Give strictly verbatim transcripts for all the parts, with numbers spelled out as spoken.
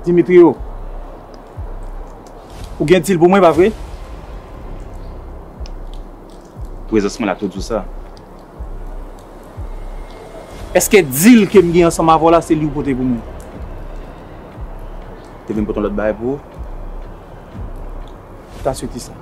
Dimitrio, ou gen dil pou mwen, pa vre? Prezans mwen la tou di w sa. Èske dil ke m gen ansanm avè w la, se li ou pote pou mwen? Te vin pote yon lòt bagay pou ou? Ta swete sa.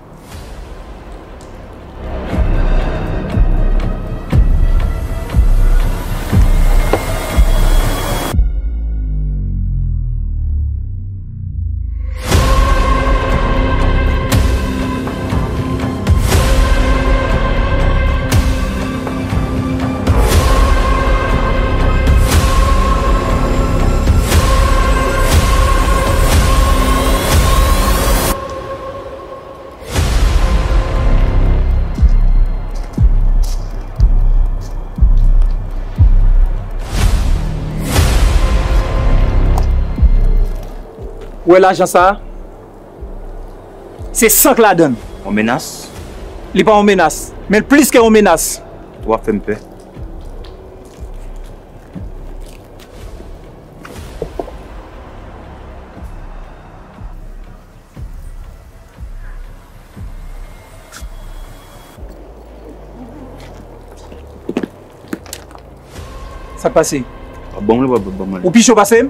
Ou wè lajan sa a? Se san k ladan l. Yon menas? Li pa yon menas, men l plis ke yon menas. W ap fè m pè. Sa k pase? W ap ban m li, w ap ban m li. Ou pi cho pase m?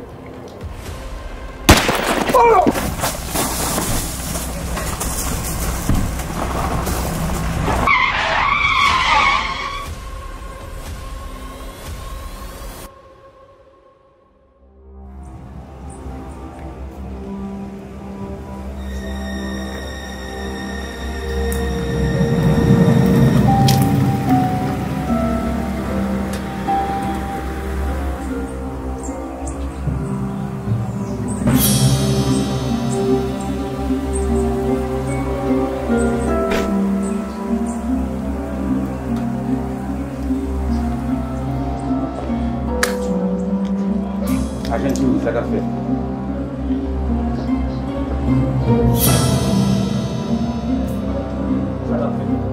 Ajan Jimmy, sa k ap fèt?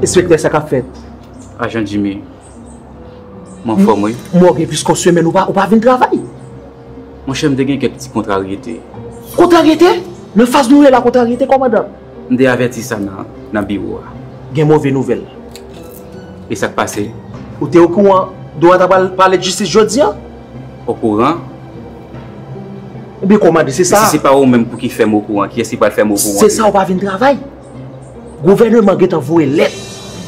Enspektè, sa k ap fèt? Ajan Jimmy, m anfòm, wi. M wè w gen plis ke yon semèn ou pa, ou pa vin travay. Monchè, m te gen kèk ti kontraryete. Kontraryete? Nan faz nou ye la, kontraryete, kòmandan? M te avèti sa nan, nan biwo a. Gen move nouvèl. E sa k pase? Ou te okouran Dora ta pral palè jistis jodi a? Okouran? Ebyen, kòmandan, se sa. E si se pa ou menm pou ki fè m okouran, kiyès ki pral fè m okouran? Se sa, ou pa vin travay. Gouvènman gentan voye lèt.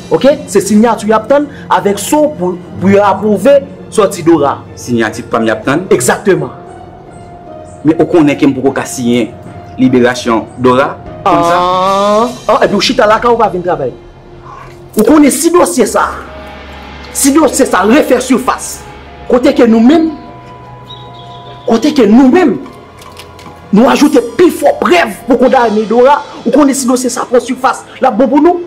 Oke? Se siyati y ap tann avèk so pou, pou yo apwouve sòti Dora. Siyati pa m y ap tann? Egzakteman. Men ou konnen ke m poko ka siyen liberasyon Dora, ou konn sa? An, an, epi ou chita lakay ou pa vin travay. Ou konnen si dosye sa, si dosye sa refè sifas, kote ke nou menm, kote ke nou menm, nou ajoute pi fò prèv pou kondane Dora, ou konnen si dosye sa pran sifas, l ap bon pou nou?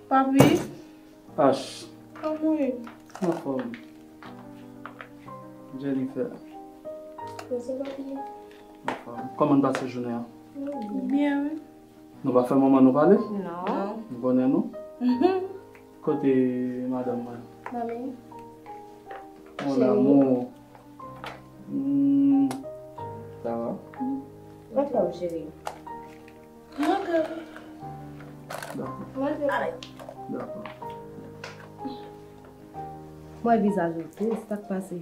Papi. Ach. Kòman w ye? Anfòm. Jennifer. Anfòm. Kòman n pase jounen an? Byen, wi. Nou pa fè manman nou pale? Non. M konnen nou. Kote madanm mwen? Mami. Mon amour. Hmm. Sa va? Anfòm, cheri. Dakò. Dakò. Mwen vizaj ou tris, sa k pase?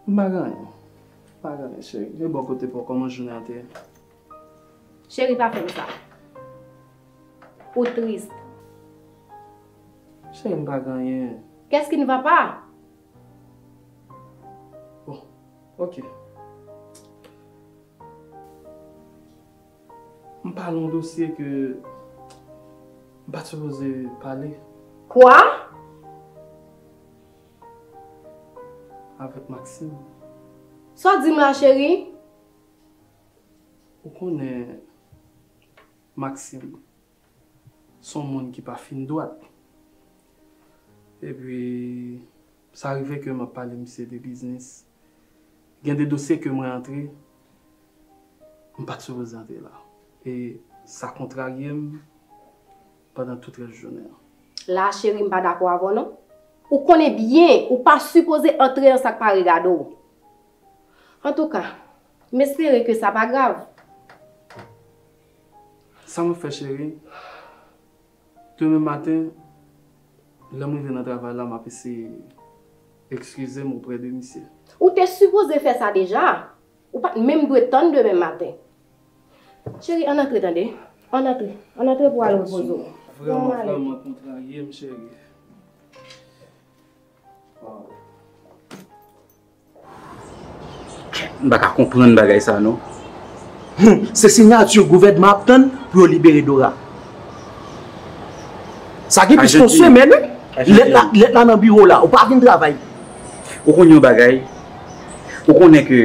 M pa gen anyen. M pa gen anyen, cheri. E bò kote pa w, kòman jounen an te ye? Cheri, pa fè m sa. Ou tris. Cheri, m pa gen anyen. Qu'est-ce qui ne va pas? Bon, ok. M pale yon dosye ke m pa t sipoze pale. Kwa? Avèk Maxime. Sa w di m la, cheri? Ou konnen Maxime se yon moun ki pa fin dwat. Epi, sa rive ke m ap pale misye de biznis. Gen de dosye ke mwen antre, M pa t sipoze antre la. E sa kontrarye m pandan tout rès jounen an. La, cheri, m pa dakò avè w, non. Ou konnen byen, ou pa sipoze antre nan sa k pa regade w. Antouka, m espere ke sa pa grav. Sa m ap fè, cheri? Demen maten, lè m rive nan travay la, m ap eseye ekskize m oprè de misye. Ou te sipoze fè sa deja. Ou pa t menm dwe tann demen maten. Cheri, ann antre tande. Ann antre. Ann antre pou w al repoze w. Vrèman, vrèman kontrarye m, cheri. M pa ka konprann bagay sa non. Hum, se siyati gouvènman ap tann pou yo libere Dora. Sa gen plis ke yon semèn, wi. Lèt la, lèt la nan biwo la. Ou pa vin travay. Ou konn yon bagay? Ou konnen ke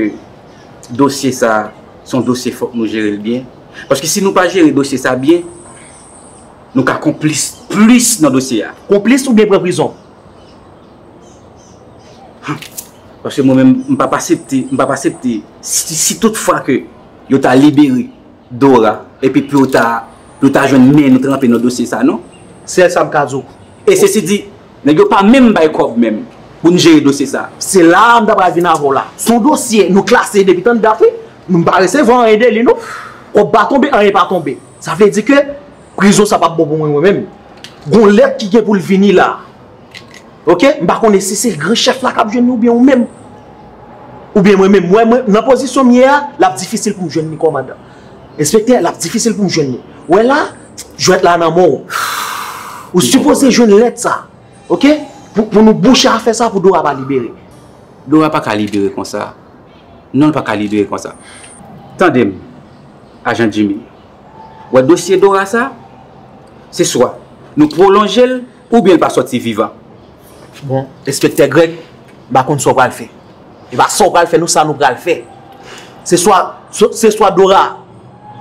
dosye sa, se yon dosye fòk nou jere l byen. Paske si nou pa jere dosye sa byen, nou ka konplis plis nan dosye a. Konplis oubyen pran prizon? Paske mwen menm, m p ap aksepte, m p ap aksepte si, si tout fwa ke yo ta libere Dora, epi pou yo ta, pou yo ta jwenn men nou tranpe nan dosye sa, non. Sèl sa m ka di w. E sesi di, nèg yo pa menm bay kòb menm pou n jere dosye sa. Se la a m ta pral vin avè w la. Se yon dosye nou klase depi tann dat, wi. Nou pa resevwa anyen de li, non. Kòb pa tonbe, anyen pa tonbe. Sa vle di ke prizon sa p ap bon pou mwen, mwen menm. Gon lèt ki gen pou l vini la. Oke? M pa konnen si se gran chèf la k ap jwenn li oubyen ou menm. Oubyen mwen menm. Mwen, mwen, nan pozisyon m ye a, l ap difisil pou m jwenn li, kòmandan. Enspektè, l ap difisil pou m jwenn li. Ou wè la, jwèt la nan men w. Ou sipoze jwenn lèt sa. Oke? Pou, pou nou bouche afè sa, pou Dora pa libere. Dora pa ka libere konsa. Non, l pa ka libere konsa. Tande m, ajan Jimmy. Wè dosye Dora sa, se swa nou pwolonje l oubyen l pa sòti vivan. Bon, enspektè Greg, m pa konn sa w pral fè. E pa sa w pral fè, non, sa nou pral fè. Se swa, se, se swa Dora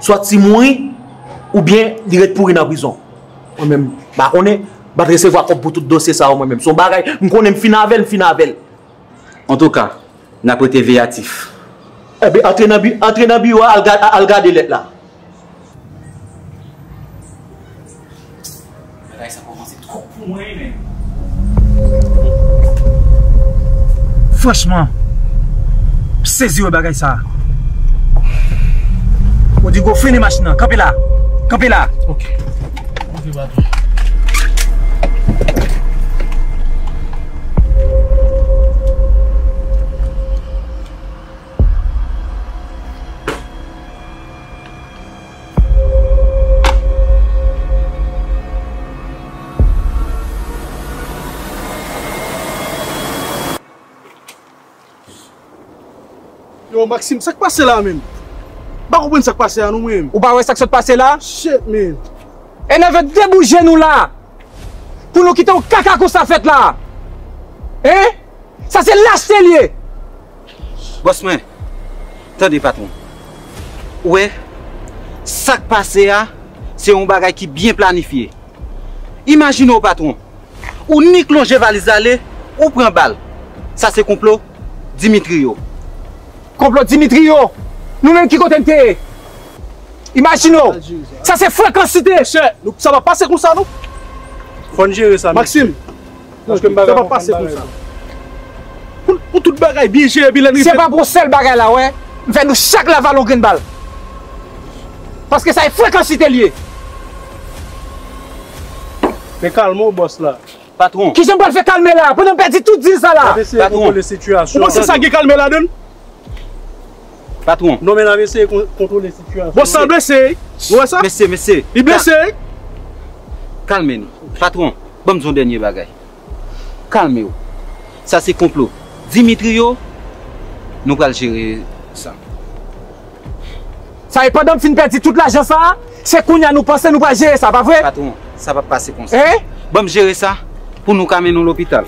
sòti mouri, oubyen li ret pouri nan prizon. Mwen menm, m pa konnen, m pa t resevwa kòb pou tout dosye sa yo mwen menm. Se yon bagay, m konnen m fin avè l, m fin avè l. Antouka, n ap rete veyatif. Enben, antre nan bi-, antre nan biwo a, al ga-, al gade lèt la. Bagay sa kòmanse twòp pou mwen, wi, menm. Franchman, m sezi wè bagay sa. Rodrigo, frennen machin nan. Kanpe la. Kanpe la. Ok. Ok, patwon. Yo, Maxime, sa k pase la menm? M pa konprann sa k pase a non, mwen menm. Ou pa wè sa k sot pase la? Shit, man. Enève debout je nou la pou nou kite yon kaka konsa fèt la. Hein? Sa se lachte l ye. Bòs mwen, tande patwon. Ou wè, sa k pase a, se yon bagay ki byen planifye. Imajine w patwon, ou nik lonje valiz ale, ou pran bal. Sa se konplo Dimitri yo. Konplo Dimitri yo? Nou menm ki kote n te ye? Imajine w. Sa se frekansite. Monchè, nou, sa p ap pase konsa non. Fò n jere sa, Maxime. Paske m pa ka konprann bagay sa. Pou, pou tout bagay byen jere, epi lè n rive. Se pa pou yon sèl bagay la, wè. M fè nou chak la vale yon grenn bal. Paske sa e frekansite l ye. Men kalme w, bòs la. Patwon. Kijan m pral fè kalme la? Pandan m pèdi tout dil sa la. N ap eseye kontwole sitiyasyon an. Ou panse sa gen kalme ladan l? Patwon. Non, men n ap eseye kon-, kontwole sitiyasyon an. Bòs sa blese, wi. Ou wè sa? Mesye, mesye. Li blese, wi. Kalme nou. Patwon, ban m di w yon dènye bagay. Kalme w. Sa se konplo Dimitri yo, nou pral jere sa. Sa e pandan m fin pèdi tout lajan sa a, se kounye a nou panse nou pral jere sa, pa vre? Patwon, sa p ap pase konsa. Hein? Ban m jere sa pou nou ka mennen w lopital.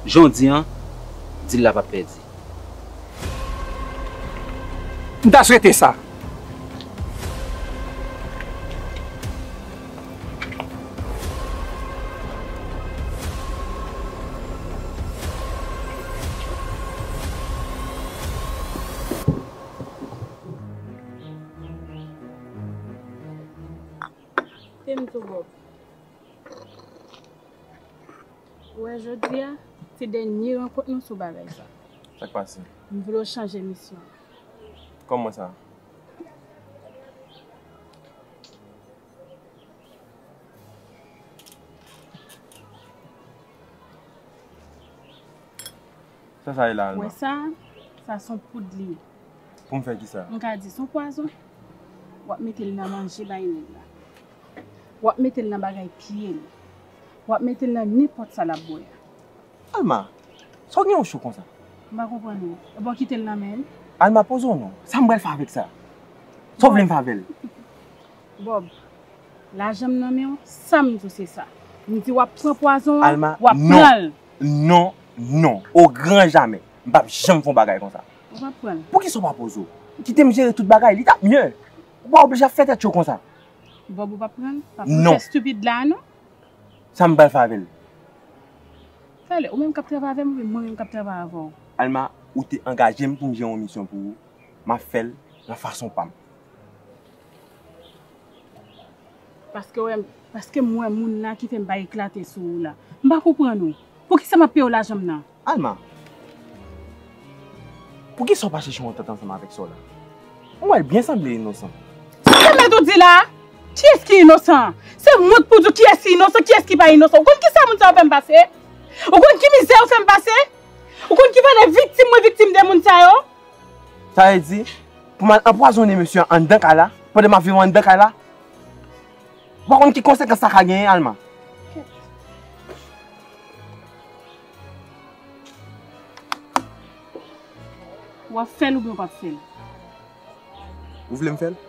Jan w di an, dil la p ap pèdi. M ta swete sa. Tou Bob. Ou wè jodi a, se dènye rankont nou sou bagay sa. Sa k pase? M vle w chanje misyon. Kòman sa? Sa sa ye la, Alma? Wè sa? Sa se yon poud li ye. Pou m fè kisa? M ka di se yon pwazon. W ap mete l nan manje bay nèg la. W ap mete l nan bagay piye l. W ap mete l nan nenpòt sa l ap bwè a. Alma, sa w gen yon cho konsa? M pa konprann ou. Ebyen w kite l nan men l? Alma, poze w non. Sa m pral fè avèk sa? Sa w vle m fè avè l? Bob, lajan m nan men w, sa m di w se sa. M di w ap pran pwazon an, Alma, w ap pran l. Non, non, non. O gran jamè. M p ap janm fè yon bagay konsa. Ou p ap pran l. Poukisa w pa poze w? Kite m jere tout bagay, li t ap mye. Ou pa oblije ap fè tèt cho konsa. Bob, ou p ap pran l? Pa pran tèt estipid la, non. Sa m pral fè avè l? Talè, ou menm k ap travay avè m, oubyen mwen menm k ap travay avè w? Alma, ou te angaje m pou m jere yon misyon pou ou. M ap fè l nan fason pa m. Paske w wè m, paske m wè moun la ki fè m pa eklate sou ou la. M pa konprann ou. Poukisa m ap peye w lajan m nan? Alma, poukisa w pa chèche yon antant ansanm avèk sè w la? Ou wè l byen sanble inosan. Sa w mèt ou di la? Kiyès ki inosan? Se mwen k pou di w kiyès ki inosan, kiyès ki pa inosan. Ou konn kisa moun sa yo fè m pase? Ou konn ki mizè yo fè m pase? Ou konn ki valè viktim mwen viktim de moun sa yo? Sa vle di, pou m al anpwazonnen mesye a anndan kay la, pandan m ap viv anndan kay la? Ou pa konn ki konsekans sa ka genyen, Alma? W ap fè l oubyen w p ap fè l? Ou vle m fè l?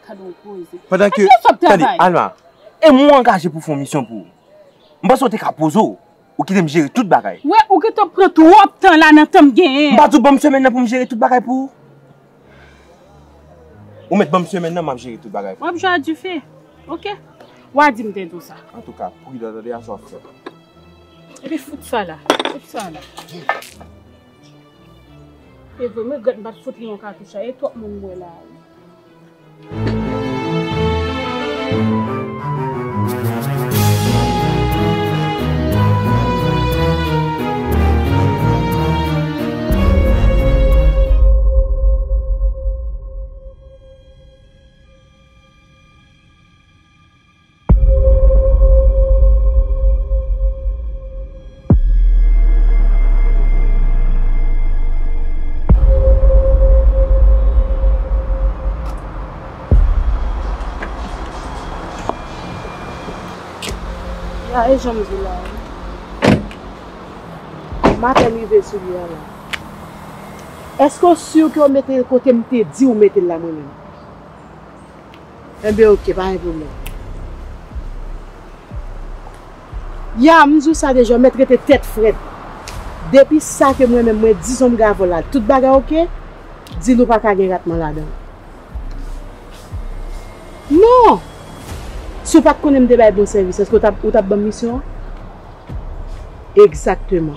Gade yon koze. Pandan ke, tande, Alma, e mwen angaje pou fè yon misyon pou ou. M panse w te ka poze w. Ou kite m jere tout bagay. Wè, ou gentan pran twòp tan la nan tan m genyen an. M pa di w ban m semèn nan pou m jere tout bagay pou ou? Ou mèt ban m semèn nan, m ap jere tout bagay pou ou. W ap jwe a dife. Oke. W a di m te di w sa. Antouka, pridan tande a sa w ap fè. Epi fout sa la. Fout sa la. E vre, m regrèt m pa t fout li yon katouch la. E twòp moun m wè la a wi. Ya, e jan m di w la wi. M apèn rive sou li a la. Èske w si ke w mete l kote m te di w mete l la mwen menm? Enben, oke, pa gen pwoblèm. Ya, m di w sa deja, w mèt rete tèt frèt. Depi sa ke mwen menm, mwen di Zonbi avè w la, tout bagay oke, di l ou pa ka gen ratman ladan l. Non! Si w pa t konnen m te bay bon sèvis, èske w t ap, ou t ap ban m misyon an? Egzakteman.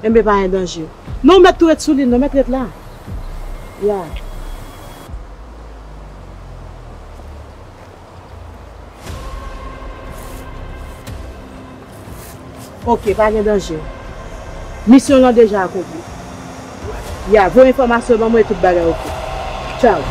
Enben, pa gen danje. Non, w mèt tou ret sou li, non, w mèt ret la. Ya. Oke, pa gen danje. Misyon w lan deja akonpli. Ya, voye enfòmasyon ban mwen, tout bagay oke. Tchaw.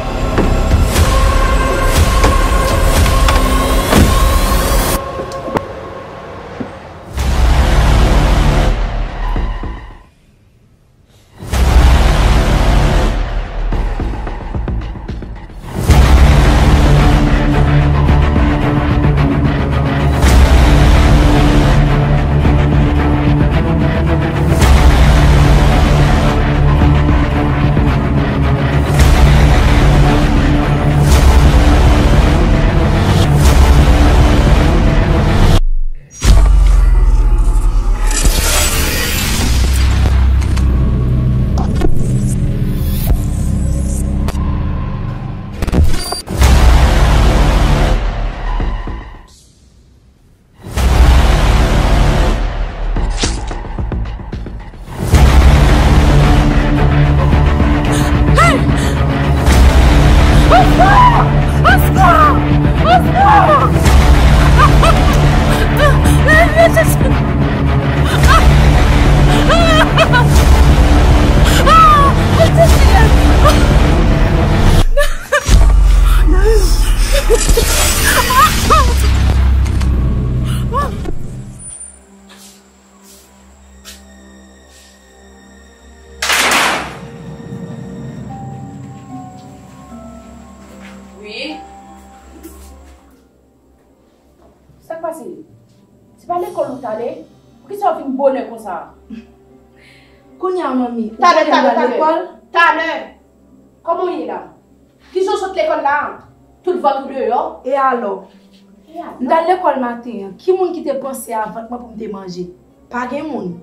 Pase, se pa lekòl ou t ale? Poukisa w vin bonè konsa? Kounye a, manmi, ou Talè, konnen m talè, pral talè. Lekòl? Talè. Kòman w ye la? Kijan w sot lekòl la? Tout vant ou deyò? E alò? E alò? M t al lekòl maten an. Ki moun ki te panse a vant mwen pou m te manje? Pa gen moun.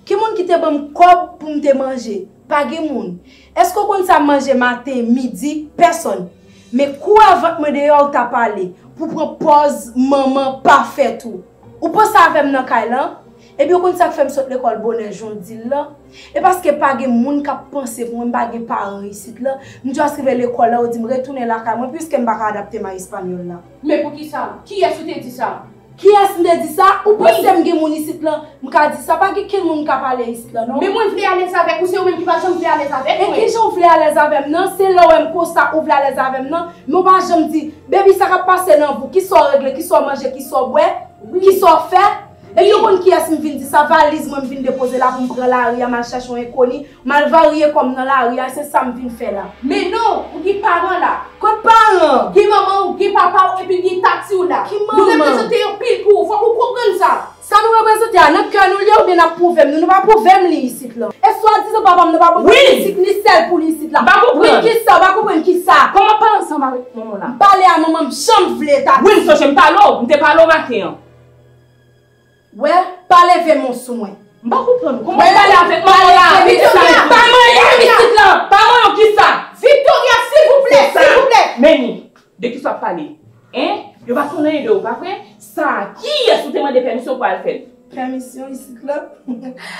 Ki moun ki te ban m kòb pou m te manje? Pa gen moun. Èske w konn sa m manje maten, midi? Pèsòn. Men kou a vant mwen deyò ou t ap pale pou pran pòz manman pafèt ou. Ou panse avè m nan kay lan? Epi w konn sa k fè m sot lekòl bonè jan w di l lan? E paske pa gen moun k ap panse pou mwen, m pa gen paran isit lan. M just rive lekòl la, yo di m retounen lakay mwen piske m pa ka adapte m a espanyòl la. Men poukisa? Kiyès ou te di sa? Kiyès m te di sa? Ou panse m gen moun isit lan? M ka di sa, pa gen kenn moun m ka pale isit lan, non. Men mwen vle alèz avèk ou, se ou menm ki pa janm vle alèz avèk mwen. E kijan w vle alèz avè m nan? Se lè w wè m konsa ou vle alèz avè m nan. Men w pa janm di, baby, sa k ap pase nan vi w? Kisa w regle? Kisa w manje? Kisa w bwè? Wi. Kisa w fè? Epi w konn kiyès m vin di sa? Valiz mwen m vin depoze la pou m pran lari a, m al chèche yon enkoni, m al varye kò m nan lari a, se sa m vin fè la. Men non, ou gen paran la. Kot paran? Gen manman w, gen papa w, epi gen tati w la. Ki manman? Nou reprezante anpil pou ou, fòk ou konprann sa. Sa nou reprezante a, nan kè nou l ye oubyen n ap pwouve m? Nou, nou pa pwouve m li isit lan. E swadizan papa m nan pa bon pou li isit, li sèl pou li isit la. M pa konprann. Wi, kisa? W pa konprann kisa? Kòman w pale ansanm avèk manman w la? M pale a manman m jan m vle, Tati. Wi, m sonje m pale w, m te pale w maten an. Wè, pa leve men w sou mwen. M pa konprann ou. Kòman w pale avèk manman w la? Victoria! Pa manyen m isit lan! Pa manyen w kisa? Victoria, silvouplè, silvouplè! Meni, de kisa w ap pale? Hein? Yo pa konn anyen de ou, pa vre? Sa a, kiyès ou te mande pèmisyon pou al fè l? Pèmisyon isit lan?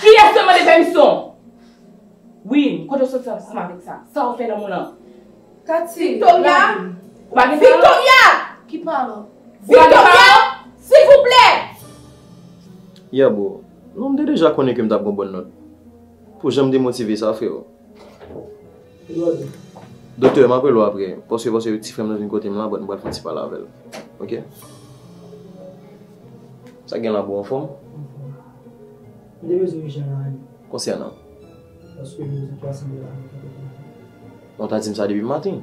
Kiyès te mande pèmisyon? Wi, kote w soti ansanm avèk sa? Sa w fè nan moun lan? Tati, Victoria! Ou pa gen paran? Victoria! Ki paran? Ou pa gen paran? Victoria! Silvouplè! Yeah, bro. Non, m te deja konnen ke m t ap gon bòn nòt. Pou jan m demotive sa, freo. Eduardo. Doktè, m ap rele w apre. Paske, paske ti frè m nan vin kote m la, but m pral fè yon ti pale avè l. Ok? Sa gen la, bro, anfòm? M te bezwen yon jan la. Konsènan? Paske m bezwen twa san dola nan kont ou. Non, w ta di m sa depi maten.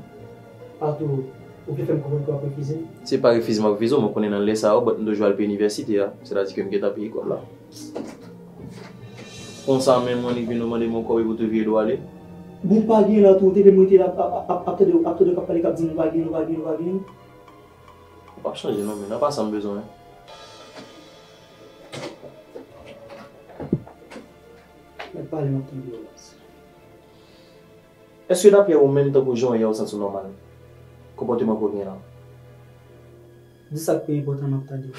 Ato, ou vle fè m konprann ke w ap refize m? Se pa refize m ap refize w, men w konnen nan lè sa yo, but m toujou al peye inivèsite a. Sètadi ke m gentan peye kòb la. Konsa menm, w annik vin ou mande m yon kòb epi w tou vire do w ale? Bon, pa gen la tou, ou te vle m rete la ap, ap, ap, ap tande, ap tande w k ap pale, k ap di m ou pa gen, ou pa gen, ou pa gen. Ou p ap chanje non, men nan pa sa m bezwen. Mèt pale, m ap tande w, baz. Èske daprè ou menm, tankou jan w ye a, ou santi w nòmal? Konpòteman ke w gen an? Di sa k pi enpòtan, m ap tande w.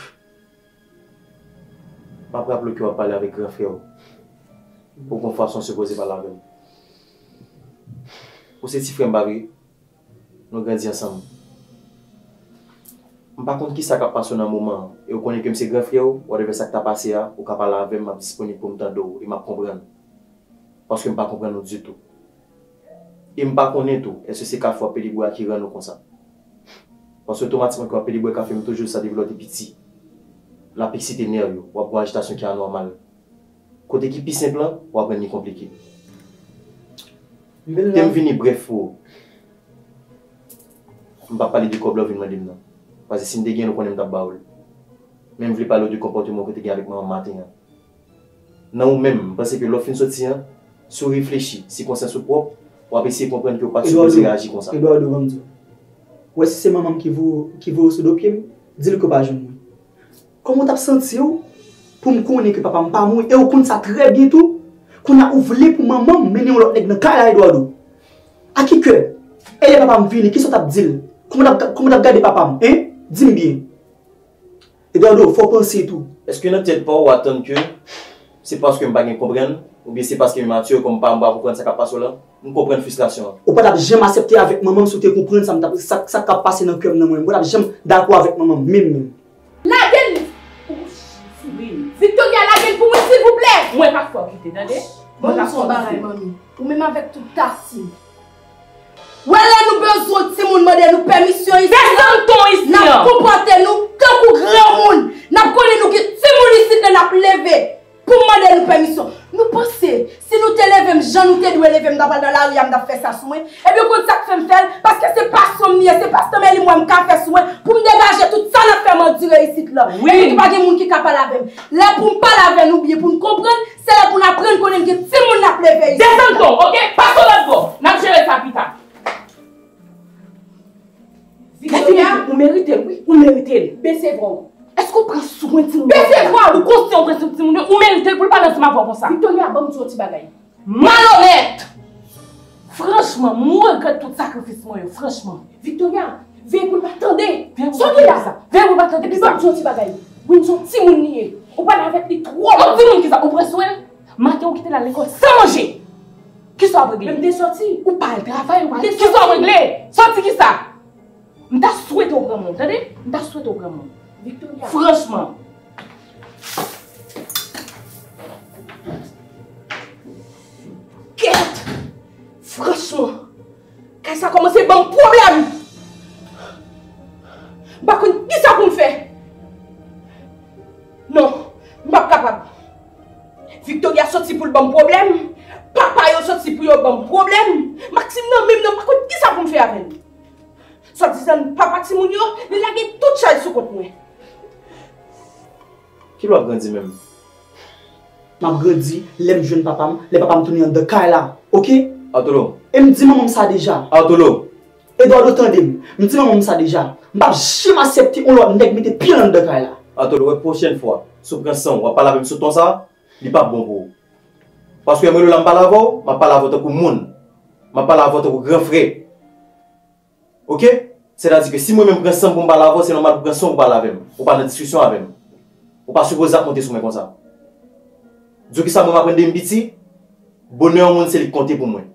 M ap raple w ke w ap pale avèk gran frè w. Ou gon fason w sipoze pale avè l. Ou se ti frè m, pa vre? Nou grandi ansanm. M pa konn kisa k ap pase w nan moman an, e w konnen ke m se gran frè w, whatever sa k ta pase a, ou ka pale avè m, m ap disponib pou m tande w, e m ap konprann. Paske m pa konprann ou ditou. E m pa konnen tou, èske se kafe w ap pede bwè a ki rann ou konsa? Paske otomatikman ke w ap pede bwè kafe, m toujou santi ke lè w te piti, l ap eksite nèv yo, w ap gon ajitasyon ki anòmal. Kote ki pi senp lan, w ap rann li konplike. Te m vini brèf pou ou. M p ap pale de kòb la w vin mande m nan. Paske si m te gen l, ou konnen m t ap ba ou l. Men m vle pale w de konpòteman w te gen avèk manman m maten an. Nan ou menm, m panse ke lè w fin soti an, si w reflechi, si konsyans ou pwòp, w ap eseye konprann ke w pa t sipoze reyaji konsa. Eduardo, ban m di w. Ou wè si se manman m ki voye, ki voye w sou do pye m, di l ke w pa jwenn mwen. Kòman w t ap santi w pou m konnen ke papa m pa mouri, e w konn sa trè byen tou? Kounye a ou vle pou manman m mennen yon lòt nèg nan kay la, Eduardo? A ki kè? E lè papa m vini, kisa w t ap di l? Kòman w t ap, kòman w t ap gade papa m, en? Di m byen. Eduardo, fò w panse tou. Èske nan tèt pa w, w atann ke se paske m pa gen konprann, oubyen se paske m imatye, kòm pa m pa konprann sa k ap pase w la? M konprann fristrasyon an. Ou pa t ap janm aksepte avèk manman m si w te konprann sa m t ap, sa, sa k ap pase nan kè m nan mwen. Ou pa t ap janm dakò avèk manman m, menm, menm. Lage l! Victoria, lage l pou mwen, silvouplè! Mwen pa fè w kite, tande? Mwen pa fè w kite. Ou menm avèk tout Tati. Wè lè nou bezwen yon timoun mande nou pèmisyon isit la, n ap konpòte nou tankou granmoun. N ap konnen nou gen timoun isit la, n ap leve pou mande nou pèmisyon. Nou panse, si nou te leve m jan nou te dwe leve m, m ta pral nan lari a, m t ap fè sa sou mwen? Ebyen, ou konn sa k fè m fè l? Paske se pasyon m li ye, se pastan men li m wè m ka fè sou mwen, pou m degaje tout sa n ap fè m andire isit. Wi. Epi pa gen moun ki ka pale avè m. Lè pou m pale avè n oubyen pou n konprann, se lè pou n aprann konnen n gen timoun n ap leve isit. Desann ton, oke? Pase yon lòt bò. N ap jere sa pita. Victoria, ou merite l, wi. Ou merite l. Bese vwa w. Èske w pran swen timoun nan? Bese vwa w. Ou konsyan w pran swen timoun nan? Ou merite l pou l pale ansanm avè w konsa. Victoria, ban m di w yon ti bagay. Malonèt! Franchman, mwen regrèt tout sakrifis mwen yo, franchman. Victoria, veye pou l pa tande. Veye pou l pa tande sa. Veye pou l pa tande sa. Epi ban m di w yon ti bagay. Win se yon timoun li ye. Ou pale avèk li twò. Yon timoun kisa? Ou pran swen l? Maten ou kite l al lekòl san manje. Kisa w ap regle? Men m te sòti. Ou pa al travay, ou pa al. Kisa w ap regle? Sòti kisa? M ta swete w pran moun, tande? M ta swete w pran moun. Victoria. Franchman. Kèt! Franchman, kay sa kòmanse ban m pwoblèm. M pa konn kisa pou m fè. Non, m p ap kapab. Victoria sòti pou l ban m pwoblèm. Papa yo sòti pou yo ban m pwoblèm. Maxime nan menm nan, m pa konn kisa pou m fè avè l. Swadizan papa timoun yo, li lage tout chay sou kont mwen. Kilè w ap grandi menm? M ap grandi lè m jwenn papa m, lè papa m tounen anndan kay la, oke? Artolo. E m di manman m sa deja. Artolo. Eduardo, tande m. M di manman m sa deja. M p ap janm aksepte yon lòt nèg mete pye l anndan kay la. Artolo, wè pwochèn fwa, si w pran san w, w ap pale avè m sou ton sa, li p ap bon pou ou. Paske m rele w la, m pale avè w, m ap pale avè w tankou moun. M ap pale avè w tankou gran frè. Oke? Sètadi ke si mwen menm pran san m pou m pale avè w, se nòmal pou pran san w pou pale avè m. Ou pa nan diskisyon avè m. Ou pa sipoze ap monte sou mwen konsa. Di w kisa mwen m aprann depi m piti, bonè yon moun se li k konte pou mwen.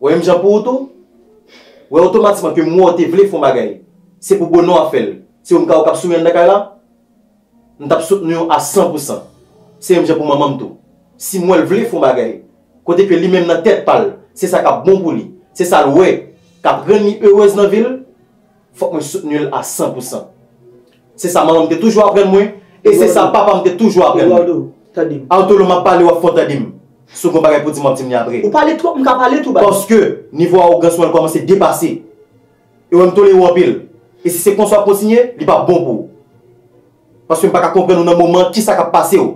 Wè menm jan pou ou tou, wè otomatikman ke m wè w te vle fè yon bagay. Se pou bonè w ap fè l. Se ou m ka wè k ap souri anndan kay la. M t ap soutni w a san pou san. Se menm jan pou manman m tou. Si m wè l vle fè yon bagay, kote ke li menm nan tèt pa l, se sa k ap bon pou li, se sa l wè k ap rann li erez nan vi l, fòk mwen soutni l a san pou san. Se sa manman m te toujou aprann mwen, e se sa papa m te toujou aprann mwen. Eduardo, tande m. Artolo, m ap pale, w ap fè w tande m. Si w gen yon bagay pou di m, w ap di m li apre. Ou pale twòp, m ka pale tou, baz. Paske nivo awogans ou an kòmanse depase. E w wè m tolere w anpil. E si se konsa w ap kontinye, li p ap bon pou ou. Paske m pa ka konprann ou nan moman an, kisa k ap pase w.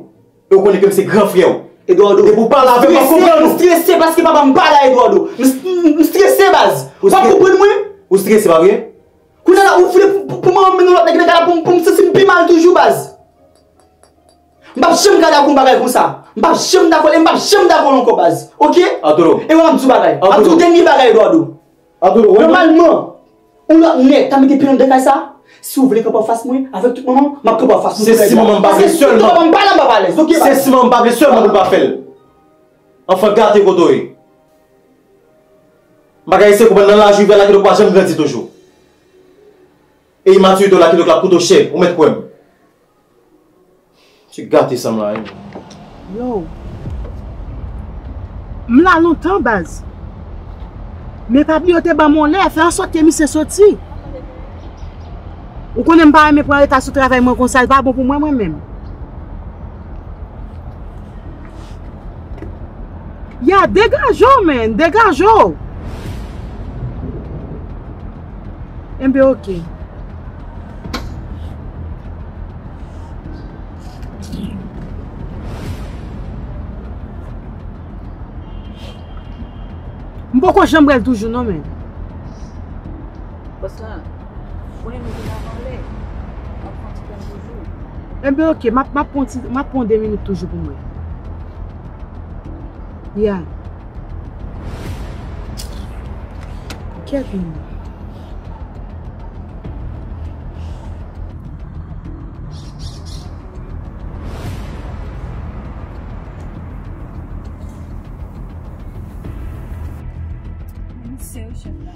E w konnen ke m se gran frè w. Eduardo, depi w pale avè m, m ap konprann ou. M strese paske papa m pa la, Eduardo. M, m, m strese, baz. Ou ap konprann mwen? Ou strese, pa vre? Kounye a la, ou vle pou, pou, pou mwen mennen lòt nèg nan kay la pou, pou m santi m pi mal toujou, baz. M p ap janm ka dakò yon bagay konsa. M p ap janm dakò l e m p ap janm dakò l ankò, baz. Oke? Artolo. E w ap di yon bagay. M ap di yon dènye bagay, Eduardo. Artolo, wè. Nòmalman, yon lòt nèg ta mete pye l anndan kay sa. Si w vle kanpe anfas mwen, avèk tout manman, m ap kanpe anfas ou. Se si manman m pa vle sèlman. Paske si manman m pa la, m p ap alèz, oke, baz? Se si manman m pa vle sèlman pou l pa fè l. Anfan gate kote w ye. M pa ka eseye konprann nan laj ou rive la, kidonk w pa janm grandi toujou. E imatirite w la, kidonk l ap koute w chè, ou mèt kwè m. Ti gate sa m la, wi. Yo. M la lontan, baz. Men pa bliye yo te ban m yon lè, fè ansòt ke misye soti. Ou konnen m pa renmen pran reta sou travay mwen konsa, li pa bon pou mwen, mwen menm. Ya, degaje w, man, degaje w. Enben, oke. M poko janm wè l toujou non, men. Bòs la, ou renmen vin avan lè. M ap pran ti tan toujou. Enben, oke, m ap, m ap pran ti, m ap pran de minit toujou pou mwen. Ya. Kèt mwen. Misye yo chèf la.